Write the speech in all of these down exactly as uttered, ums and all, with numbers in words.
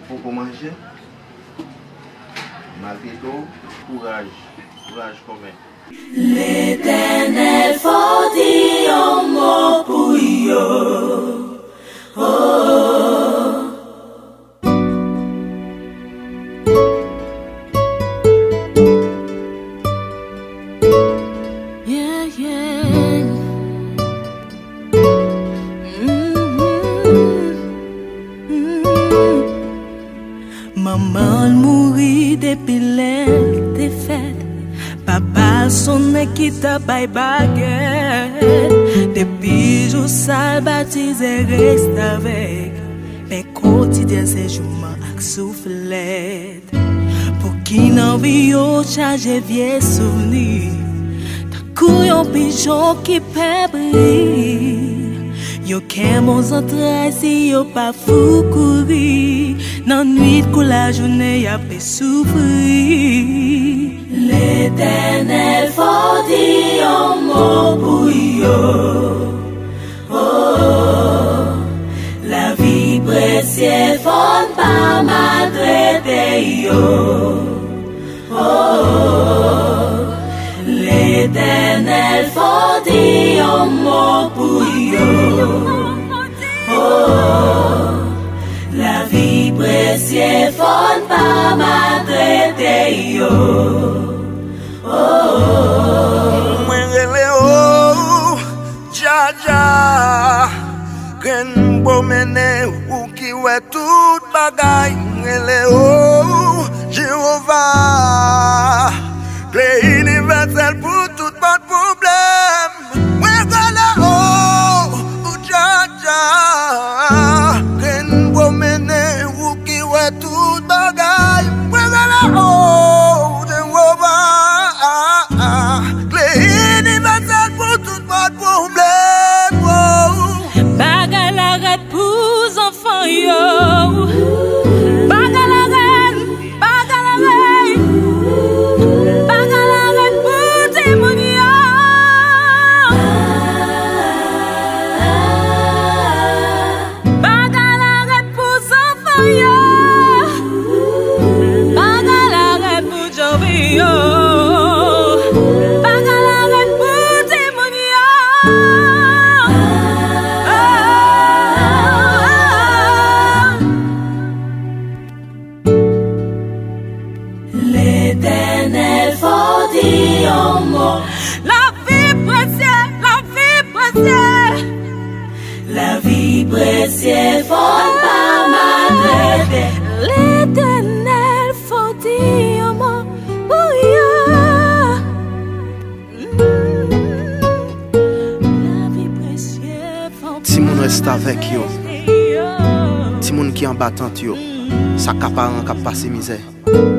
Poko manje, maltrete w, kouraj, kouraj kòmè. Letènèl fò di yon mo pou yo. Oh. Yeah, yeah. Mm-hmm. Mm-hmm. Manman l mouri depi lè l te fèt. Papa l se yon nèg ki t ap bay bagèt. Depi jou sa l batize restavèk. Men kotidyen se jouman ak souflèt. Pou ki nan vi yo chaje vye souvni. Tankou yon pijon ki pè bri. Yo kenbe w zantray si yo pa fou kouri. Nan nwit kou lajounen y ap soufri. Letènèl fò di yon mo pou yo. Oh, lavi presye fò n pa maltrete yo. Oh, Letènèl fò di yon mo pou yo. Oh, lavi presye fò n pa maltrete yo. Oh, mwen rele w, Dja dja, grenn pwomennen ou ki wè tout bagay, m rele w, Jewova, kle inivèsèl pou tout pòt pwoblèm. Mwen rele w, Dja dja, grenn pwomennen ou ki wè tout bagay. Mwen rele w, Jewova, kle inivèsèl pou tout pòt pwoblèm, oh. Bagay la rèd pou zanfan yo. Bagay la rèd, bagay la rèd. Bagay la rèd pou timoun yo. Bagay la rèd pou zanfan yo. Bagay la rèd pou jovin yo. Bagay la rèd pou timoun yo. Letènèl fò di yon mo. Lavi presye, lavi presye. Lavi presye, fò n pa maltrete. Letènèl fò di yon mo pou yo. Lavi presye, fò n pa maltrete yo. Timoun restavèk yo. Timoun ki anba tant yo. Sa k aparan k ap pase mizè.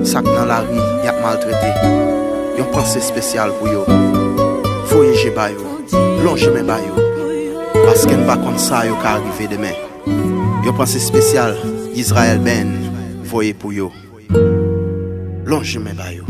Sa k nan lari, y ap maltrete. Yon panse espesyal pou yo. Voye je ba yo. Lonje men ba yo. Paske n pa konn sa yo ka rive demen. Yon panse espesyal, Israel Band voye pou yo. Lonje men ba yo.